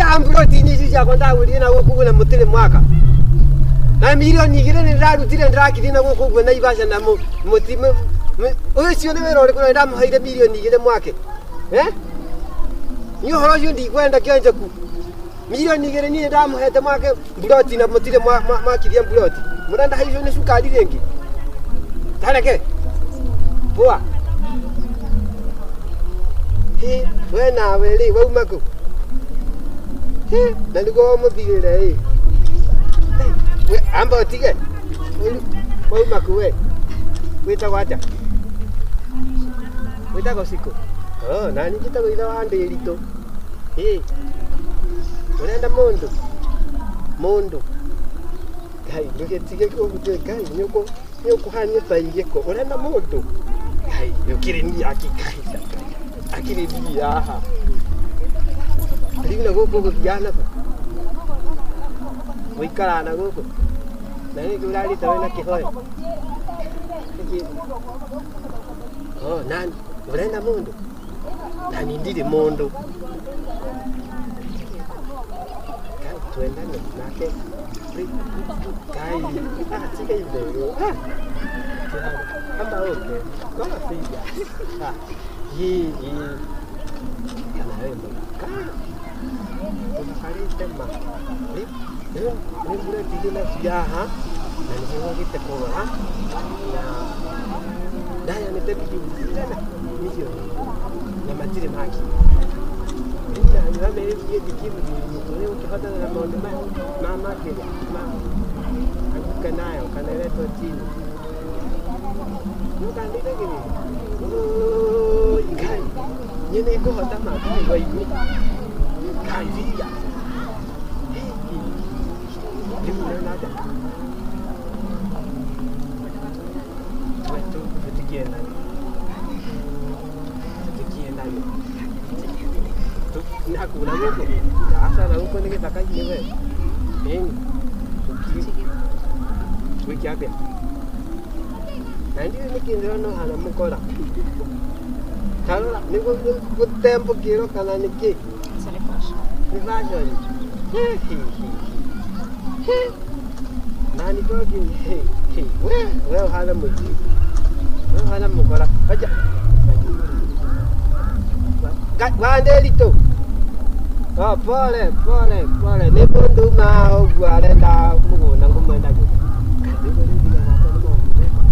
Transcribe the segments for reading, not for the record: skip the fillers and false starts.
Tarora mburoti-inĩ ici ciakwa ndagũrire na gũkũ ũguo na mũtirĩ mwaka. Na mirioni igĩrĩ nĩ ndĩrarutire ndĩrakithia na gũkũ ũguo Naivasha na mũti ũcio nĩ wĩra ũrĩkũ na ndamũheire mirioni 2 mwake. Eh? Niĩ ũhoro ũcio ndikwenda kĩonjeku. Mirioni 2 niĩ ndamũhete mwake mburoti na mũtirĩ mwakithia mburoti. Mũrenda haicio nĩ cukari rĩngĩ. Tareke. Poa. Hi, we nawe rĩ wauma kũ? Hi, na nĩguo mũthirĩre ĩ. We amba ũtige. Wauma kũ we? Wĩtagwo atĩa? Wĩtagwo Cikũ? Oh, nani njĩtagwo ithe wa Ndĩritũ. Ĩ, ũrenda mũndũ? Mũndũ. Ngai, ndũgĩtige kũhutia Ngai, nĩũkũhania ta igĩko. Ũrenda mũndũ? Ngai, nĩũkĩrĩ niĩ aki Ngai, akĩrĩ niĩ haha. Rĩu na gũkũ ũgũthiaga nakũ? Gũikaraga na gũkũ? Na nĩkĩ ũrarĩte wĩna kĩhoyo? Nĩkĩ? Oh, nani? Ũrenda mũndũ? Na niĩ ndirĩ mũndũ. Ngai, twendane nake. Ngai, ah, tiga itherũ. Ah, amba ũke. Korwo serious. Ah, ĩ, ĩ. Kana we mũthaka. Ũthakarĩte ma. Rĩu, rĩu, nĩ mbura ndĩ nacio haha, na nĩcio ngũgĩte kũrora, na ndayanĩte milioni cigana? Milioni na matirĩ makinya. Rĩu na merĩtie ndikĩmũtũre ũkĩhotana na maũndũ maya ma makĩria ma anguka nayo kana ĩretwo chini. Nĩũkandeithagĩrĩria? Ũũi Ngai, niĩ nĩngũhota ma Ngai waigua. Ngai serious. Rĩu ũrona atĩa? Tũtikiendane. Tũtikiendane. Naku na gũkũ. Aca na gũkũ nĩ gĩthaka-inĩ we. Ĩni. Wĩke atĩa? Na ndiũĩ nĩkĩ ndĩrona ũhana mũkora. Tarora, nĩ gũtembũkĩrwo kana nĩkĩ? Icio nĩ fashion. Nĩ fashion. Na nĩ tondũ we we ũhana mũici. We ũhana mũkora. Acha. Wandĩritũ. Oh, pole pole pole. Nĩ mũndũ uma ũguo arenda mũgũnda ngũmwendagĩria. Nĩguo rĩu nginya gwakwa nĩ maũndũ mekwa.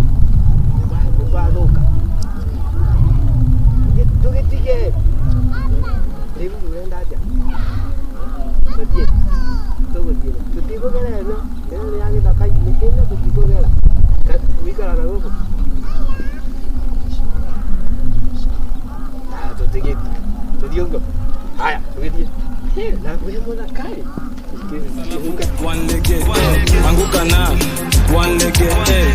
Nĩ gwathũka. Tũgĩtige. Rĩu ũrenda atĩa? Tũthiĩ. Tũgũthiĩ. Tũtikũgera ĩno. Ĩno nĩ ya gĩthaka-inĩ. Ĩno tũtikũgera. Ũikaraga na gũkũ? Ah, tũtigĩthiĩ. Tũthiĩ ũguo. Haya, tũgĩthiĩ. Na wĩ mũthaka ĩ. One leg, eh, anguka na one leg, eh.